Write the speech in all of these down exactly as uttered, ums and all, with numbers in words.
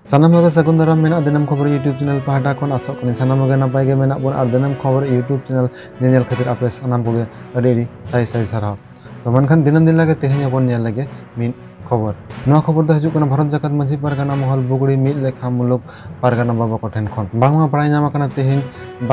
ᱥᱟᱱᱟᱢ ᱠᱚᱜᱮ ᱥᱟᱹᱜᱩᱱ ᱫᱟᱨᱟᱢ ᱢᱮᱱᱟᱜᱼᱟ ᱫᱤᱱᱟᱹᱢ ᱠᱷᱚᱵᱚᱨ YouTube channel ᱯᱟᱦᱴᱟ ᱠᱷᱚᱱ᱾ ᱟᱥᱚᱜ ᱠᱟᱹᱱᱟᱹᱧ ᱥᱟᱱᱟᱢ ᱠᱚᱜᱮ ᱱᱟᱯᱟᱭ ᱜᱮ ᱢᱮᱱᱟᱜ ᱵᱚᱱᱟ ᱟᱨ ᱫᱤᱱᱟᱹᱢ ᱠᱷᱚᱵᱚᱨ YouTube channel ᱧᱮᱧᱮᱞ ᱠᱷᱟᱹᱛᱤᱨ ᱟᱯᱮ ᱥᱟᱱᱟᱢ ᱠᱚᱜᱮ ᱟᱹᱰᱤ ᱟᱹᱰᱤ ᱥᱟᱭ ᱥᱟᱭ ᱥᱟᱨᱦᱟᱣ᱾ ᱛᱚ ᱢᱮᱱᱠᱷᱟᱱ ᱫᱤᱱᱟᱹᱢ ᱫᱤᱱ ᱞᱮᱠᱟ ᱛᱮᱦᱮᱧ ᱦᱚᱸᱵᱚᱱ ᱧᱮᱞ ᱞᱮᱜᱮ ᱢᱤᱫ ᱠᱷᱚᱵᱚᱨ᱾ ᱱᱚᱣᱟ ᱠᱷᱚᱵᱚᱨ ᱫᱚ ᱦᱤᱡᱩᱜ ᱠᱟᱱᱟ ᱵᱷᱟᱨᱚᱛ ᱡᱟᱠᱟᱛ ᱢᱟᱹᱡᱷᱤ ᱯᱟᱨᱜᱟᱱᱟ ᱢᱚᱦᱚᱞ ᱵᱩᱜᱲᱤ ᱢᱤᱫ ᱞᱮᱠᱷᱟ ᱢᱩᱞᱩᱠ ᱯᱟᱨᱜᱟᱱᱟ ᱵᱟᱵᱟ ᱠᱚᱴᱷᱮᱱ ᱠᱷᱚᱱ᱾ ᱵᱟᱝᱢᱟ ᱵᱟᱲᱟᱭ ᱧᱟᱢ ᱟᱠᱟᱱᱟ ᱛᱮᱦᱮᱧ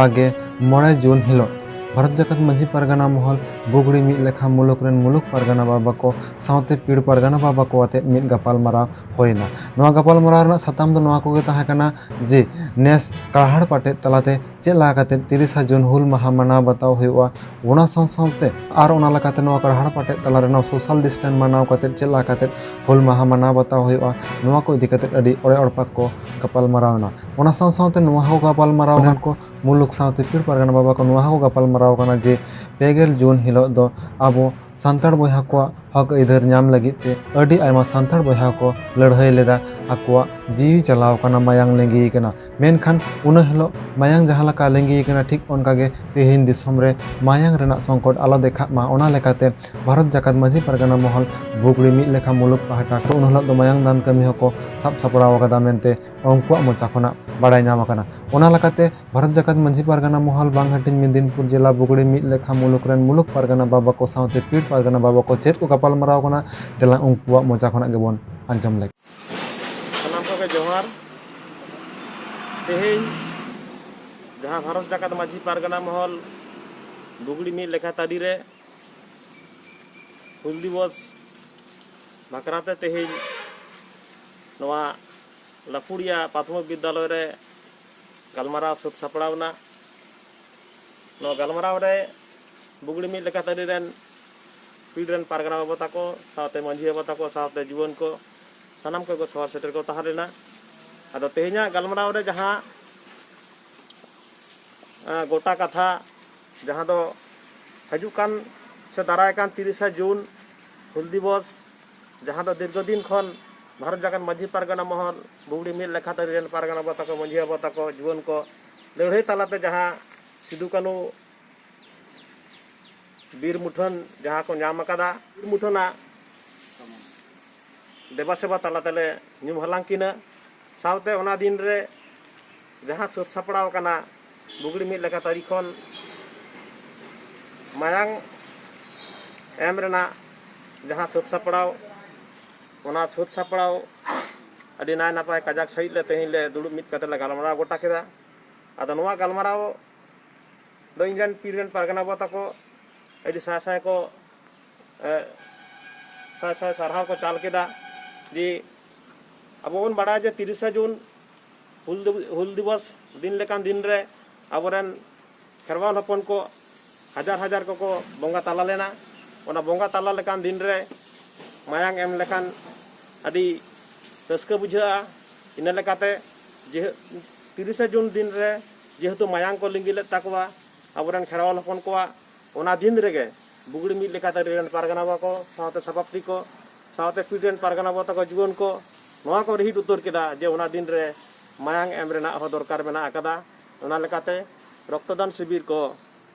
ᱵᱟᱜᱮ ᱢᱚᱬᱮ ᱡᱩᱱ ᱦᱤᱞᱳᱜ ᱵᱷᱟᱨᱚᱛ ᱡᱟᱠᱟᱛ ᱢᱟᱹᱡᱷᱤ ᱯᱟᱨᱜᱟᱱᱟ ᱢᱚᱦᱚᱞ ᱵᱩᱜᱲᱤ ᱢᱤᱫ ᱞᱮᱠᱷᱟ ᱢᱩᱞᱩᱠ ᱨᱮᱱ ᱢᱩᱞᱩᱠ ᱯᱟᱨᱜᱟᱱᱟ ᱵᱟᱵᱟ ᱠᱚ ᱥᱟᱶᱛᱮ ᱯᱤᱲ ᱯᱟᱨᱜᱟᱱᱟ ᱵᱟᱵᱟ ᱠᱚ ᱟᱛᱮ ᱢᱤᱫ ᱜᱟᱯᱟᱞ ᱢᱟᱨᱟᱣ ᱦᱩᱭᱱᱟ᱾ ᱱᱚᱣᱟ ᱜᱟᱯᱟᱞ ᱢᱟᱨᱟᱣ ᱨᱮᱱᱟᱜ ᱥᱟᱛᱟᱢ ᱫᱚ ᱱᱚᱣᱟ ᱠᱚᱜᱮ ᱛᱟᱦᱮᱸ ᱠᱟᱱᱟ ᱡᱮ ᱱᱮᱥ ᱠᱟᱨᱦᱟᱲ ᱯᱟᱴᱮᱫ ᱛᱟᱞᱟᱛᱮ ᱪᱮᱫ ᱞᱮᱠᱟ ᱠᱟᱛᱮ ᱛᱤᱨᱤᱥᱟ ᱡᱩᱱ ᱦᱩᱞ ᱢᱟᱦᱟ ᱢᱟᱱᱟᱣ ᱵᱟᱛᱟᱣ ᱦᱩᱭᱩᱜᱼᱟ, ᱚᱱᱟ ᱥᱟᱶ ᱥᱟᱶᱛᱮ ᱟᱨ ᱚᱱᱟ ᱞᱮᱠᱟᱛᱮ ᱱᱚᱣᱟ ᱠᱟᱨᱦᱟᱲ ᱯᱟᱴᱮᱫ ᱛᱟᱞᱟ ᱨᱮ ᱱᱚᱣᱟ social distance ᱢᱟᱱᱟᱣ ᱠᱟᱛᱮ ᱪᱮᱫ ᱞᱮᱠᱟ ᱠᱟᱛᱮ ᱦᱩᱞ ᱢᱟᱦᱟ ᱢᱟᱱᱟᱣ ᱵᱟᱛᱟᱣ ᱦᱩᱭᱩᱜᱼᱟ, ᱱᱚᱣᱟ ᱠᱚ ᱤᱫᱤ ᱠᱟᱛᱮ ᱟᱹᱰᱤ ᱚᱲᱮ ᱚᱲᱯᱟᱠ ᱠᱚ ᱜᱟᱯᱟᱞ ᱢᱟᱨᱟᱣ ᱮᱱᱟ᱾ ᱚᱱᱟ ᱥᱟᱶ ᱥᱟᱶᱛᱮ ᱱᱚᱣᱟ ᱦᱚᱸ ᱜᱟᱯᱟᱞ ᱢᱟᱨᱟᱣ ᱮᱱᱟ ᱠᱚ ᱢᱩᱞᱩᱠ ᱥᱟᱶᱛᱮ ᱯᱤᱲ ᱯᱟᱨᱜᱟᱱᱟ ᱵᱟᱵᱟ ᱠᱚ ᱱᱚᱣᱟ ᱦᱚᱸᱠᱚ ᱜᱟᱯᱟᱞ ᱢᱟᱨᱟᱣ ᱠᱟᱱᱟ ᱡᱮ ᱯᱮ ᱜᱮᱞ ᱡᱩᱱ ᱦᱤᱞᱳᱜ ᱫᱚ ᱟᱵᱚ ᱥᱟᱱᱛᱟᱲ ᱵᱚᱭᱦᱟ ᱠᱚᱣᱟᱜ ᱦᱚᱠ ᱟᱹᱭᱫᱟᱹᱨ ᱧᱟᱢ ᱞᱟᱹᱜᱤᱫ ᱛᱮ ᱟᱹᱰᱤ ᱟᱭᱢᱟ ᱥᱟᱱᱛᱟᱲ ᱵᱚᱭᱦᱟ ᱠᱚ ᱞᱟᱹᱲᱦᱟᱹᱭ ᱞᱮᱫᱟ, ᱟᱠᱚᱣᱟᱜ ᱡᱤᱣᱤ ᱪᱟᱞᱟᱣ ᱠᱟᱱᱟ, ᱢᱟᱭᱟᱝ ᱞᱤᱸᱜᱤ ᱠᱟᱱᱟ᱾ ᱢᱮᱱᱠᱷᱟᱱ ᱩᱱᱟᱹ ᱦᱤᱞᱳᱜ ᱢᱟᱭᱟᱝ ᱡᱟᱦᱟᱸ ᱞᱮᱠᱟ ᱞᱤᱸᱜᱤ ᱠᱟᱱᱟ, ᱴᱷᱤᱠ ᱚᱱᱠᱟ ᱜᱮ ᱛᱮᱦᱮᱧ ᱫᱤᱥᱚᱢ ᱨᱮ ᱢᱟᱭᱟᱝ ᱨᱮᱱᱟᱜ ᱥᱚᱝᱠᱚᱴ ᱟᱞᱚ ᱫᱮᱠᱷᱟᱜ ᱢᱟ, ᱚᱱᱟ ᱞᱮᱠᱟᱛᱮ ᱵᱷᱟᱨᱚᱛ ᱡᱟᱠᱟᱛ ᱢᱟᱹᱡᱷᱤ ᱯᱟᱨᱜᱟᱱᱟ ᱢᱚᱦᱚᱞ ᱵᱩᱜᱲᱤ ᱢᱤᱫ ᱞᱮᱠᱷᱟ ᱢᱩᱞᱩᱠ ᱯᱟᱦᱴᱟ ᱠᱷᱚᱱ ᱩᱱ ᱦᱤᱞᱳᱜ ᱫᱚ ᱢᱟᱭᱟᱝ ᱫᱟᱱ ᱠᱟᱹᱢᱤ ᱦᱚᱸᱠᱚ ᱥᱟᱵ ᱥᱟᱯᱲᱟᱣ ᱟᱠᱟᱫᱟ ᱢᱮᱱᱛᱮ ᱩᱱᱠᱩᱣᱟᱜ ᱢᱚᱪᱟ ᱠᱷᱚᱱᱟᱜ ᱵᱟᱲᱟᱭ ᱧᱟᱢ ᱟᱠᱟᱱᱟ᱾ ᱚᱱᱟ ᱞᱮᱠᱟᱛᱮ ᱵᱷᱟᱨᱚᱛ ᱡᱟᱠᱟᱛ ᱢᱟᱹᱡᱷᱤ ᱯᱟᱨᱜᱟᱱᱟ ᱢᱚᱦᱚᱞ ᱵᱟᱝ ᱦᱟᱹᱴᱤᱧ ᱢᱮᱫᱤᱱᱯᱩᱨ ᱡᱮᱞᱟ ᱵᱩᱜᱲᱤ ᱢᱤᱫ ᱞᱮᱠᱷᱟ ᱢᱩᱞᱩᱠ ᱨᱮᱱ ᱢᱩᱞᱩᱠ ᱯᱟᱨᱜᱟᱱᱟ ᱵᱟᱵᱟ ᱠᱚ ᱥᱟᱶᱛᱮ ᱯᱤᱲ ᱯᱟᱨᱜᱟᱱᱟ ᱵᱟᱵᱟ ᱠᱚ ᱪᱮᱫ ᱠᱚ ᱜᱟᱯᱟᱞ ᱢᱟᱨᱟᱣ ᱠᱟᱱᱟ, ᱫᱮᱞᱟ ᱩᱱᱠᱩᱣᱟᱜ ᱢᱚᱪᱟ ᱠᱷᱚᱱᱟᱜ ᱜᱮᱵᱚᱱ ᱟᱸᱡᱚᱢ ᱞᱮᱜᱮ᱾ ᱥᱟᱱᱟᱢ ᱠᱚᱜᱮ ᱡᱚᱦᱟᱨ᱾ ᱛᱮᱦᱮᱧ ᱡᱟᱦᱟᱸ ᱵᱷᱟᱨᱚᱛ ᱡᱟᱠᱟᱛ ᱢᱟᱹᱡᱷᱤ ᱯᱟᱨᱜᱟᱱᱟ ᱢᱚᱦᱚᱞ ᱵᱩᱜᱲᱤ ᱢᱤᱫ ᱞᱮᱠᱷᱟ ᱛᱟᱹᱨᱤ ᱨᱮ ᱦᱩᱞ ᱫᱤᱵᱚᱥ ᱵᱟᱠᱷᱨᱟᱛᱮ ᱛᱮᱦᱮᱧ ᱱᱚᱣᱟ ᱞᱟᱯᱩᱲᱤᱭᱟ ᱯᱨᱟᱛᱷᱚᱢᱤᱠ ᱵᱤᱫᱽᱫᱟᱞᱚᱭ ᱨᱮ ᱜᱟᱞᱢᱟᱨᱟᱣ ᱥᱟᱹᱛ ᱥᱟᱯᱲᱟᱣ ᱮᱱᱟ᱾ ᱱᱚᱣᱟ ᱜᱟᱞᱢᱟᱨᱟᱣ ᱨᱮ ᱵᱩᱜᱲᱤ ᱢᱤᱫ ᱞᱮᱠᱟ ᱛᱟᱹᱨᱤ ᱨᱮᱱ ᱯᱤᱲ ᱨᱮᱱ ᱯᱟᱨᱜᱟᱱᱟ ᱵᱟᱵᱟ ᱛᱟᱠᱚ ᱥᱟᱶᱛᱮ ᱢᱟᱹᱡᱷᱤ ᱵᱟᱵᱟ ᱛᱟᱠᱚ ᱥᱟᱶᱛᱮ ᱡᱩᱣᱟᱹᱱ ᱠᱚ ᱥᱟᱱᱟᱢ ᱠᱚᱜᱮ ᱥᱚᱦᱚᱨ ᱥᱮᱴᱮᱨ ᱠᱚ ᱛᱟᱦᱮᱸ ᱞᱮᱱᱟ᱾ ᱟᱫᱚ ᱛᱮᱦᱮᱧᱟᱜ ᱜᱟᱞᱢᱟᱨᱟᱣ ᱨᱮ ᱡᱟᱦᱟᱸ ᱜᱚᱴᱟ ᱠᱟᱛᱷᱟ, ᱡᱟᱦᱟᱸ ᱫᱚ ᱦᱤᱡᱩᱜ ᱠᱟᱱ ᱥᱮ ᱫᱟᱨᱟᱭ ᱠᱟᱱ ᱛᱤᱨᱤᱥᱟ ᱡᱩᱱ ᱦᱩᱞ ᱫᱤᱵᱚᱥ, ᱡᱟᱦᱟᱸ ᱫᱚ ᱫᱤᱨᱜᱷᱚ ᱫᱤᱱ ᱠᱷᱚᱱ ᱵᱷᱟᱨᱚᱛ ᱡᱟᱠᱟᱛ ᱢᱟᱹᱡᱷᱤ ᱯᱟᱨᱜᱟᱱᱟ ᱢᱚᱦᱚᱞ ᱵᱩᱜᱲᱤ ᱢᱤᱫ ᱞᱮᱠᱷᱟ ᱛᱟᱹᱨᱤ ᱨᱮᱱ ᱯᱟᱨᱜᱟᱱᱟ ᱵᱟᱵᱟ ᱛᱟᱠᱚ, ᱢᱟᱹᱡᱷᱤ ᱵᱟᱵᱟ ᱛᱟᱠᱚ, ᱡᱩᱣᱟᱹᱱ ᱠᱚ ᱞᱟᱹᱲᱦᱟᱹᱭ ᱛᱟᱞᱟᱛᱮ ᱡᱟᱦᱟᱸ ᱥᱤᱫᱩ ᱠᱟᱹᱱᱩ ᱵᱤᱨ ᱢᱩᱴᱷᱟᱹᱱ ᱡᱟᱦᱟᱸ ᱠᱚ ᱧᱟᱢ ᱟᱠᱟᱫᱟ, ᱵᱤᱨ ᱢᱩᱴᱷᱟᱹᱱᱟᱜ ᱫᱮᱵᱟ ᱥᱮᱵᱟ ᱛᱟᱞᱟ ᱛᱮᱞᱮ ᱧᱩᱢ ᱦᱟᱞᱟᱝ ᱠᱤᱱᱟ᱾ ᱥᱟᱶᱛᱮ ᱚᱱᱟ ᱫᱤᱱ ᱨᱮ ᱡᱟᱦᱟᱸ ᱥᱟᱹᱛ ᱥᱟᱯᱲᱟᱣ ᱠᱟᱱᱟ, ᱵᱩᱜᱲᱤ ᱢᱤᱫ ᱞᱮᱠᱟ ᱛᱟᱹᱨᱤ ᱠᱷᱚᱱ ᱢᱟᱭᱟᱝ ᱮᱢ ᱨᱮᱱᱟᱜ ᱡᱟᱦᱟᱸ ᱥᱟᱹᱛ ᱥᱟᱯᱲᱟᱣ, ᱚᱱᱟ ᱥᱟᱹᱛ ᱥᱟᱯᱲᱟᱣ ᱟᱹᱰᱤ ᱱᱟᱭ ᱱᱟᱯᱟᱭ ᱠᱟᱡᱟᱠ ᱥᱟᱺᱦᱤᱡ ᱞᱮ ᱛᱮᱦᱮᱧ ᱞᱮ ᱫᱩᱲᱩᱵ ᱢᱤᱫ ᱠᱟᱛᱮ ᱞᱮ ᱜᱟᱞᱢᱟᱨᱟᱣ ᱜᱚᱴᱟ ᱠᱮᱫᱟ᱾ ᱟᱫᱚ ᱱᱚᱣᱟ ᱜᱟᱞᱢᱟᱨᱟᱣ ᱫᱚ ᱤᱧ ᱨᱮᱱ ᱯᱤᱲ ᱨᱮᱱ ᱯᱟᱨᱜᱟᱱᱟ ᱵᱟᱵᱟ ᱛᱟᱠᱚ ᱟᱹᱰᱤ ᱥᱟᱭ ᱥᱟᱭ ᱠᱚ, ᱮ, ᱥᱟᱭ ᱥᱟᱭ ᱥᱟᱨᱦᱟᱣ ᱠᱚ ᱪᱟᱞ ᱠᱮᱫᱟ᱾ ᱡᱮ ᱟᱵᱚ ᱵᱚᱱ ᱵᱟᱲᱟᱭᱟ ᱡᱮ ᱛᱤᱨᱤᱥᱟ ᱡᱩᱱ ᱦᱩᱞ ᱫᱤᱵ-, ᱦᱩᱞ ᱫᱤᱵᱚᱥ ᱫᱤᱱ ᱞᱮᱠᱟᱱ ᱫᱤᱱ ᱨᱮ ᱟᱵᱚᱨᱮᱱ ᱠᱷᱮᱨᱣᱟᱞ ᱦᱚᱯᱚᱱ ᱠᱚ ᱦᱟᱡᱟᱨ ᱦᱟᱡᱟᱨ ᱠᱚᱠᱚ ᱵᱚᱸᱜᱟ ᱛᱟᱞᱟ ᱞᱮᱱᱟ᱾ ᱚᱱᱟ ᱵᱚᱸᱜᱟ ᱛᱟᱞᱟ ᱞᱮᱠᱟᱱ ᱫᱤᱱ ᱨᱮ ᱢᱟᱭᱟᱝ ᱮᱢ ᱞᱮᱠᱷᱟᱱ ᱟᱹᱰᱤ ᱨᱟᱹᱥᱠᱟᱹ ᱵᱩᱡᱷᱟᱹᱜᱼᱟ᱾ ᱤᱱᱟᱹ ᱞᱮᱠᱟᱛᱮ ᱡᱮ ᱛᱤᱨᱤᱥᱟ ᱡᱩᱱ ᱫᱤᱱ ᱨᱮ ᱡᱮᱦᱮᱛᱩ ᱢᱟᱭᱟᱝ ᱠᱚ ᱞᱤᱸᱜᱤ ᱞᱮᱫ ᱛᱟᱠᱚᱣᱟ ᱟᱵᱚᱨᱮᱱ ᱠᱷᱮᱨᱣᱟᱞ ᱦᱚᱯᱚᱱ ᱠᱚᱣᱟᱜ, ᱚᱱᱟ ᱫᱤᱱ ᱨᱮᱜᱮ ᱵᱩᱜᱲᱤ ᱢᱤᱫ ᱞᱮᱠᱟᱛᱮ ᱨᱮᱱ ᱯᱟᱨᱜᱟᱱᱟ ᱵᱟᱵᱟ ᱠᱚ ᱥᱟᱶᱛᱮ ᱥᱟᱯᱟᱯᱛᱤ ᱠᱚ ᱥᱟᱶᱛᱮ ᱯᱤᱲ ᱨᱮᱱ ᱯᱟᱨᱜᱟᱱᱟ ᱵᱟᱵᱟ ᱛᱟᱠᱚ ᱡᱩᱣᱟᱹᱱ ᱠᱚ ᱱᱚᱣᱟ ᱠᱚ ᱨᱤᱦᱤᱴ ᱩᱛᱟᱹᱨ ᱠᱮᱫᱟ ᱡᱮ ᱚᱱᱟ ᱫᱤᱱ ᱨᱮ ᱢᱟᱭᱟᱝ ᱮᱢ ᱨᱮᱱᱟᱜ ᱦᱚᱸ ᱫᱚᱨᱠᱟᱨ ᱢᱮᱱᱟᱜ ᱟᱠᱟᱫᱟ᱾ ᱚᱱᱟ ᱞᱮᱠᱟᱛᱮ ᱨᱚᱠᱛᱚᱫᱟᱱ ᱥᱤᱵᱤᱨ ᱠᱚ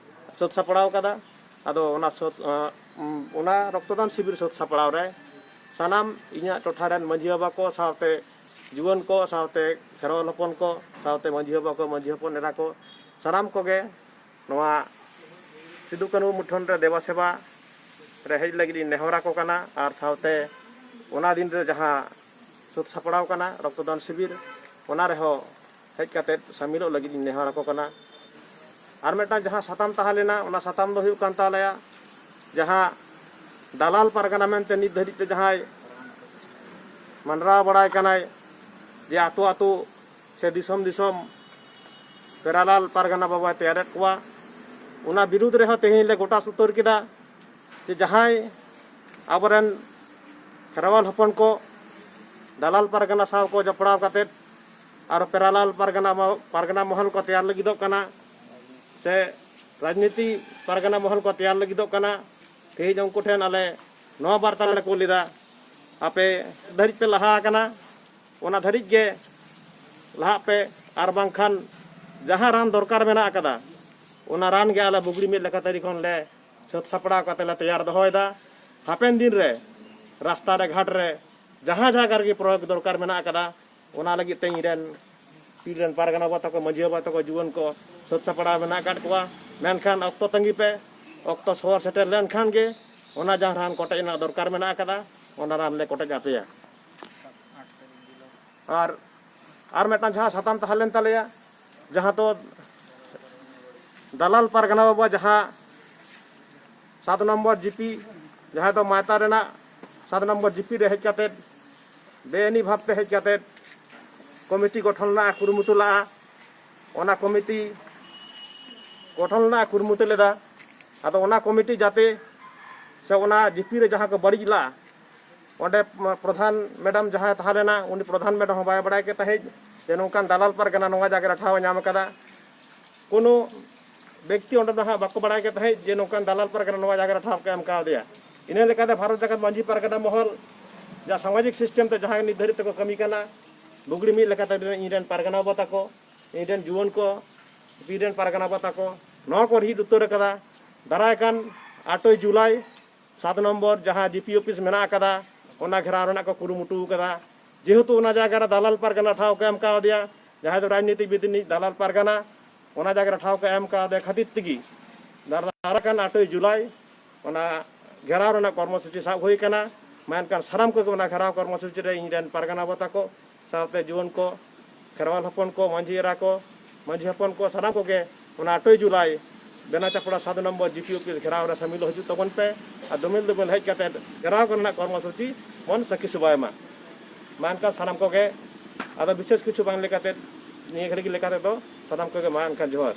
ᱥᱟᱹᱛ ᱥᱟᱯᱲᱟᱣ ᱠᱟᱫᱟ᱾ ᱟᱫᱚ ᱚᱱᱟ ᱥᱟᱹᱛ, ᱚᱱᱟ ᱨᱚᱠᱛᱚᱫᱟᱱ ᱥᱤᱵᱤᱨ ᱥᱟᱹᱛ ᱥᱟᱯᱲᱟᱣ ᱨᱮ ᱥᱟᱱᱟᱢ ᱤᱧᱟᱹᱜ ᱴᱚᱴᱷᱟ ᱨᱮᱱ ᱢᱟᱹᱡᱷᱤ ᱵᱟᱵᱟ ᱠᱚ ᱥᱟᱶᱛᱮ ᱡᱩᱣᱟᱹᱱ ᱠᱚ ᱥᱟᱶᱛᱮ ᱠᱷᱮᱨᱣᱟᱞ ᱦᱚᱯᱚᱱ ᱠᱚ ᱥᱟᱶᱛᱮ ᱢᱟᱹᱡᱷᱤ ᱵᱟᱵᱟ ᱠᱚ, ᱢᱟᱹᱡᱷᱤ ᱦᱚᱯᱚᱱ ᱮᱨᱟ ᱠᱚ, ᱥᱟᱱᱟᱢ ᱠᱚᱜᱮ ᱱᱚᱣᱟ ᱥᱤᱫᱩ ᱠᱟᱹᱱᱦᱩ ᱢᱩᱴᱷᱟᱹᱱ ᱨᱮ ᱫᱮᱵᱟ ᱥᱮᱵᱟ ᱨᱮ ᱦᱮᱡ ᱞᱟᱹᱜᱤᱫ ᱤᱧ ᱱᱮᱦᱚᱨ ᱟᱠᱚ ᱠᱟᱱᱟ᱾ ᱟᱨ ᱥᱟᱶᱛᱮ ᱚᱱᱟ ᱫᱤᱱ ᱨᱮ ᱡᱟᱦᱟᱸ ᱥᱟᱹᱛ ᱥᱟᱯᱲᱟᱣ ᱠᱟᱱᱟ ᱨᱚᱠᱛᱚᱫᱟᱱ ᱥᱤᱵᱤᱨ, ᱚᱱᱟ ᱨᱮᱦᱚᱸ ᱦᱮᱡ ᱠᱟᱛᱮ ᱥᱟᱹᱢᱤᱞᱚᱜ ᱞᱟᱹᱜᱤᱫ ᱤᱧ ᱱᱮᱦᱚᱨ ᱟᱠᱚ ᱠᱟᱱᱟ᱾ ᱟᱨ ᱢᱤᱫᱴᱟᱝ ᱡᱟᱦᱟᱸ ᱥᱟᱛᱟᱢ ᱛᱟᱦᱮᱸ ᱞᱮᱱᱟ, ᱚᱱᱟ ᱥᱟᱛᱟᱢ ᱫᱚ ᱦᱩᱭᱩᱜ ᱠᱟᱱ ᱛᱟᱞᱮᱭᱟ ᱡᱟᱦᱟᱸ ᱫᱟᱞᱟᱞ ᱯᱟᱨᱜᱟᱱᱟ ᱢᱮᱱᱛᱮ ᱱᱤᱛ ᱫᱷᱟᱹᱨᱤᱡ ᱛᱮ ᱡᱟᱦᱟᱸᱭ ᱢᱟᱱᱰᱨᱟᱣ ᱵᱟᱲᱟᱭ ᱠᱟᱱᱟᱭ ᱡᱮ ᱟᱛᱳ ᱟᱛᱳ ᱥᱮ ᱫᱤᱥᱚᱢ ᱫᱤᱥᱚᱢ ᱯᱮᱨᱟᱞᱟᱞ ᱯᱟᱨᱜᱟᱱᱟ ᱵᱟᱵᱟᱭ ᱛᱮᱭᱟᱨᱮᱫ ᱠᱚᱣᱟ, ᱚᱱᱟ ᱵᱤᱨᱩᱫᱽ ᱨᱮᱦᱚᱸ ᱛᱮᱦᱮᱧ ᱞᱮ ᱜᱚᱴᱟ ᱥᱩᱛᱟᱹᱨ ᱠᱮᱫᱟ ᱡᱮ ᱡᱟᱦᱟᱸᱭ ᱟᱵᱚᱨᱮᱱ ᱠᱷᱮᱨᱣᱟᱞ ᱦᱚᱯᱚᱱ ᱠᱚ ᱫᱟᱞᱟᱞ ᱯᱟᱨᱜᱟᱱᱟ ᱥᱟᱶ ᱠᱚ ᱡᱚᱯᱲᱟᱣ ᱠᱟᱛᱮᱫ ᱟᱨ ᱯᱮᱨᱟᱞᱟᱞ ᱯᱟᱨᱜᱟᱱᱟ ᱢᱚ-, ᱯᱟᱨᱜᱟᱱᱟ ᱢᱚᱦᱚᱞ ᱠᱚ ᱛᱮᱭᱟᱨ ᱞᱟᱹᱜᱤᱫᱚᱜ ᱠᱟᱱᱟ ᱥᱮ ᱨᱟᱡᱽᱱᱤᱛᱤ ᱯᱟᱨᱜᱟᱱᱟ ᱢᱚᱦᱚᱞ ᱠᱚ ᱛᱮᱭᱟᱨ ᱞᱟᱹᱜᱤᱫᱚᱜ ᱠᱟᱱᱟ, ᱛᱮᱦᱮᱧ ᱩᱱᱠᱩ ᱴᱷᱮᱱ ᱟᱞᱮ ᱱᱚᱣᱟ ᱵᱟᱨᱛᱟ ᱞᱮ ᱠᱩᱞ ᱮᱫᱟ, ᱟᱯᱮ ᱫᱷᱟᱹᱨᱤᱡ ᱯᱮ ᱞᱟᱦᱟ ᱟᱠᱟᱱᱟ, ᱚᱱᱟ ᱫᱷᱟᱹᱨᱤᱡ ᱜᱮ ᱞᱟᱦᱟᱜ ᱯᱮ, ᱟᱨ ᱵᱟᱝᱠᱷᱟᱱ ᱡᱟᱦᱟᱸ ᱨᱟᱱ ᱫᱚᱨᱠᱟᱨ ᱢᱮᱱᱟᱜ ᱟᱠᱟᱫᱟ, ᱚᱱᱟ ᱨᱟᱱ ᱜᱮ ᱟᱞᱮ ᱵᱩᱜᱲᱤ ᱢᱤᱫ ᱞᱮᱠᱟ ᱛᱟᱹᱨᱤ ᱠᱷᱚᱱ ᱞᱮ ᱥᱟᱹᱛ ᱥᱟᱯᱲᱟᱣ ᱠᱟᱛᱮ ᱞᱮ ᱛᱮᱭᱟᱨ ᱫᱚᱦᱚᱭᱮᱫᱟ᱾ ᱦᱟᱯᱮᱱ ᱫᱤᱱ ᱨᱮ ᱨᱟᱥᱛᱟ ᱨᱮ, ᱜᱷᱟᱴ ᱨᱮ, ᱡᱟᱦᱟᱸ ᱡᱟᱭᱜᱟ ᱨᱮᱜᱮ ᱯᱨᱚᱭᱳᱜᱽ ᱫᱚᱨᱠᱟᱨ ᱢᱮᱱᱟᱜ ᱟᱠᱟᱫᱟ, ᱚᱱᱟ ᱞᱟᱹᱜᱤᱫ ᱛᱮ ᱤᱧ ᱨᱮᱱ ᱯᱤᱲ ᱨᱮᱱ ᱯᱟᱨᱜᱟᱱᱟ ᱵᱟᱵᱟ ᱛᱟᱠᱚ, ᱢᱟᱹᱡᱷᱤ ᱵᱟᱵᱟ ᱛᱟᱠᱚ, ᱡᱩᱣᱟᱹᱱ ᱠᱚ ᱥᱟᱹᱛ ᱥᱟᱯᱲᱟᱣ ᱢᱮᱱᱟᱜ ᱟᱠᱟᱫ ᱠᱚᱣᱟ᱾ ᱢᱮᱱᱠᱷᱟᱱ ᱚᱠᱛᱚ ᱛᱟᱺᱜᱤ ᱯᱮ, ᱚᱠᱛᱚ ᱥᱚᱦᱚᱨ ᱥᱮᱴᱮᱨ ᱞᱮᱱᱠᱷᱟᱱ ᱜᱮ ᱚᱱᱟ ᱡᱟᱦᱟᱸ ᱨᱟᱱ ᱠᱚᱴᱮᱡ ᱨᱮᱱᱟᱜ ᱫᱚᱨᱠᱟᱨ ᱢᱮᱱᱟᱜ ᱟᱠᱟᱫᱟ, ᱚᱱᱟ ᱨᱟᱱ ᱞᱮ ᱠᱚᱴᱮᱡ ᱟᱯᱮᱭᱟ᱾ ᱟᱨ, ᱟᱨ ᱢᱤᱫᱴᱟᱝ ᱡᱟᱦᱟᱸ ᱥᱟᱛᱟᱢ ᱛᱟᱦᱮᱸ ᱞᱮᱱ ᱛᱟᱞᱮᱭᱟ, ᱡᱟᱦᱟᱸ ᱫᱚ ᱫᱟᱞᱟᱞ ᱯᱟᱨᱜᱟᱱᱟ ᱵᱟᱵᱟ ᱡᱟᱦᱟᱸ ᱥᱟᱛ ᱱᱚᱢᱵᱚᱨ ᱡᱤᱯᱤ, ᱡᱟᱦᱟᱸ ᱫᱚ ᱢᱟᱭᱛᱟ ᱨᱮᱱᱟᱜ ᱥᱟᱛ ᱱᱚᱢᱵᱚᱨ ᱡᱤᱯᱤ ᱨᱮ ᱦᱮᱡ ᱠᱟᱛᱮᱫ, ᱵᱮᱼᱟᱹᱱᱤ ᱵᱷᱟᱵᱽᱛᱮ ᱦᱮᱡ ᱠᱟᱛᱮᱫ ᱠᱚᱢᱤᱴᱤ ᱜᱚᱴᱷᱚᱱ ᱨᱮᱱᱟᱜ ᱮ ᱠᱩᱨᱩᱢᱩᱴᱩ ᱞᱟᱜᱼᱟ᱾ ᱚᱱᱟ ᱠᱚᱢᱤᱴᱤ ᱜᱚᱴᱷᱚᱱ ᱨᱮᱱᱟᱜ ᱮ ᱠᱩᱨᱩᱢᱩᱴᱩ ᱞᱮᱫᱟ᱾ ᱟᱫᱚ ᱚᱱᱟ ᱠᱚᱢᱤᱴᱤ ᱡᱟᱛᱮ ᱥᱮ ᱚᱱᱟ ᱡᱤᱯᱤ ᱨᱮ ᱡᱟᱦᱟᱸ ᱠᱚ ᱵᱟᱹᱲᱤᱡ ᱞᱟᱜᱼᱟ, ᱚᱸᱰᱮ ᱯᱨᱚᱫᱷᱟᱱ ᱢᱮᱰᱟᱢ ᱡᱟᱦᱟᱸᱭ ᱛᱟᱦᱮᱸ ᱞᱮᱱᱟ, ᱩᱱᱤ ᱯᱨᱚᱫᱷᱟᱱ ᱢᱮᱰᱟᱢ ᱦᱚᱸ ᱵᱟᱭ ᱵᱟᱲᱟᱭ ᱠᱮᱫ ᱛᱟᱦᱮᱸᱫ ᱡᱮ ᱱᱚᱝᱠᱟᱱ ᱫᱟᱞᱟᱞ ᱯᱟᱨᱜᱟᱱᱟ ᱱᱚᱣᱟ ᱡᱟᱭᱜᱟ ᱨᱮ ᱴᱷᱟᱶ ᱮ ᱧᱟᱢ ᱟᱠᱟᱫᱟ᱾ ᱠᱳᱱᱳ ᱵᱮᱠᱛᱤ ᱚᱸᱰᱮ ᱫᱚ ᱦᱟᱸᱜ ᱵᱟᱠᱚ ᱵᱟᱲᱟᱭ ᱠᱮᱫ ᱛᱟᱦᱮᱸᱫ ᱡᱮ ᱱᱚᱝᱠᱟᱱ ᱫᱟᱞᱟᱞ ᱯᱟᱨᱜᱟᱱᱟ ᱱᱚᱣᱟ ᱡᱟᱭᱜᱟ ᱨᱮ ᱴᱷᱟᱶ ᱠᱚ ᱮᱢ ᱠᱟᱣᱫᱮᱭᱟ᱾ ᱤᱱᱟᱹ ᱞᱮᱠᱟᱛᱮ ᱵᱷᱟᱨᱚᱛ ᱡᱟᱠᱟᱛ ᱢᱟᱹᱡᱷᱤ ᱯᱟᱨᱜᱟᱱᱟ ᱢᱚᱦᱚᱞ ᱡᱟᱦᱟᱸ ᱥᱟᱢᱟᱡᱤᱠ ᱥᱤᱥᱴᱮᱢ ᱛᱮ ᱡᱟᱦᱟᱸᱭ ᱱᱤᱛ ᱫᱷᱟᱹᱨᱤᱡ ᱛᱮᱠᱚ ᱠᱟᱹᱢᱤ ᱠᱟᱱᱟ, ᱞᱩᱜᱽᱲᱤ ᱢᱤᱫ ᱞᱮᱠᱟᱛᱮ ᱤᱧ ᱨᱮᱱ ᱯᱟᱨᱜᱟᱱᱟ ᱵᱟᱵᱟ ᱛᱟᱠᱚ, ᱤᱧ ᱨᱮᱱ ᱡᱩᱣᱟᱹᱱ ᱠᱚ, ᱯᱤᱲ ᱨᱮᱱ ᱯᱟᱨᱜᱟᱱᱟ ᱵᱟᱵᱟ ᱛᱟᱠᱚ ᱱᱚᱣᱟ ᱠᱚ ᱨᱤᱫ ᱩᱛᱟᱹᱨ ᱟᱠᱟᱫᱟ᱾ ᱫᱟᱨᱟᱭ ᱠᱟᱱ ᱟᱴᱚᱭ ᱡᱩᱞᱟᱭ ᱥᱟᱛ ᱱᱚᱢᱵᱚᱨ ᱡᱟᱦᱟᱸ ᱡᱤᱯᱤ ᱚᱯᱷᱤᱥ ᱢᱮᱱᱟᱜ ᱟᱠᱟᱫᱟ, ᱚᱱᱟ ᱜᱷᱮᱨᱟᱣ ᱨᱮᱱᱟᱜ ᱠᱚ ᱠᱩᱨᱩᱢᱩᱴᱩ ᱟᱠᱟᱫᱟ᱾ ᱡᱮᱦᱮᱛᱩ ᱚᱱᱟ ᱡᱟᱭᱜᱟ ᱨᱮ ᱫᱟᱞᱟᱞ ᱯᱟᱨᱜᱟᱱᱟ ᱴᱷᱟᱶ ᱠᱚ ᱮᱢ ᱠᱟᱣᱫᱮᱭᱟ, ᱡᱟᱦᱟᱸᱭ ᱫᱚ ᱨᱟᱡᱽᱱᱤᱛᱤᱵᱤᱫ ᱨᱤᱱᱤᱡ ᱫᱟᱞᱟᱞ ᱯᱟᱨᱜᱟᱱᱟ, ᱚᱱᱟ ᱡᱟᱭᱜᱟ ᱨᱮ ᱴᱷᱟᱶ ᱠᱚ ᱮᱢ ᱠᱟᱣᱫᱮ ᱠᱷᱟᱹᱛᱤᱨ ᱛᱮᱜᱮ ᱫᱟᱨᱟᱭ ᱠᱟᱱ ᱟᱴᱚᱭ ᱡᱩᱞᱟᱭ ᱚᱱᱟ ᱜᱷᱮᱨᱟᱣ ᱨᱮᱱᱟᱜ ᱠᱚᱨᱢᱚᱥᱩᱪᱤ ᱥᱟᱵ ᱦᱩᱭ ᱟᱠᱟᱱᱟ᱾ ᱢᱟ ᱮᱱᱠᱷᱟᱱ ᱥᱟᱱᱟᱢ ᱠᱚᱜᱮ ᱚᱱᱟ ᱜᱷᱮᱨᱟᱣ ᱠᱚᱨᱢᱚᱥᱩᱪᱤ ᱨᱮ ᱤᱧ ᱨᱮᱱ ᱯᱟᱨᱜᱟᱱᱟ ᱵᱟᱵᱟ ᱛᱟᱠᱚ ᱥᱟᱶᱛᱮ ᱡᱩᱣᱟᱹᱱ ᱠᱚ, ᱠᱷᱮᱨᱣᱟᱞ ᱦᱚᱯᱚᱱ ᱠᱚ, ᱢᱟᱹᱡᱷᱤ ᱮᱨᱟ ᱠᱚ, ᱢᱟᱹᱡᱷᱤ ᱦᱚᱯᱚᱱ ᱠᱚ, ᱥᱟᱱᱟᱢ ᱠᱚᱜᱮ ᱚᱱᱟ ᱟᱴᱚᱭ ᱡᱩᱞᱟᱭ ᱵᱮᱱᱟ ᱪᱟᱯᱲᱟ ᱥᱟᱛ ᱱᱚᱢᱵᱚᱨ ᱡᱤᱯᱤ ᱚᱯᱷᱤᱥ ᱜᱷᱮᱨᱟᱣ ᱨᱮ ᱥᱟᱹᱢᱤᱞ ᱦᱤᱡᱩᱜ ᱛᱟᱵᱚᱱ ᱯᱮ᱾ ᱟᱨ ᱫᱚᱢᱮᱞ ᱫᱚᱢᱮᱞ ᱦᱮᱡ ᱠᱟᱛᱮ ᱜᱷᱮᱨᱟᱣ ᱠᱚᱨᱮᱱᱟᱜ ᱠᱚᱨᱢᱚᱥᱩᱪᱤ ᱵᱚᱱ ᱥᱟᱹᱠᱷᱤ ᱥᱚᱵᱷᱟᱭ ᱢᱟ᱾ ᱢᱟ ᱮᱱᱠᱷᱟᱱ ᱥᱟᱱᱟᱢ ᱠᱚᱜᱮ, ᱟᱫᱚ ᱵᱤᱥᱮᱥ ᱠᱤᱪᱷᱩ ᱵᱟᱝ ᱞᱮᱠᱟᱛᱮ, ᱱᱤᱭᱟᱹ ᱜᱷᱟᱹᱲᱤᱡ ᱞᱮᱠᱟ ᱛᱮᱫᱚ ᱥᱟᱱᱟᱢ ᱠᱚᱜᱮ ᱢᱟ ᱮᱱᱠᱷᱟᱱ ᱡᱚᱦᱟᱨ᱾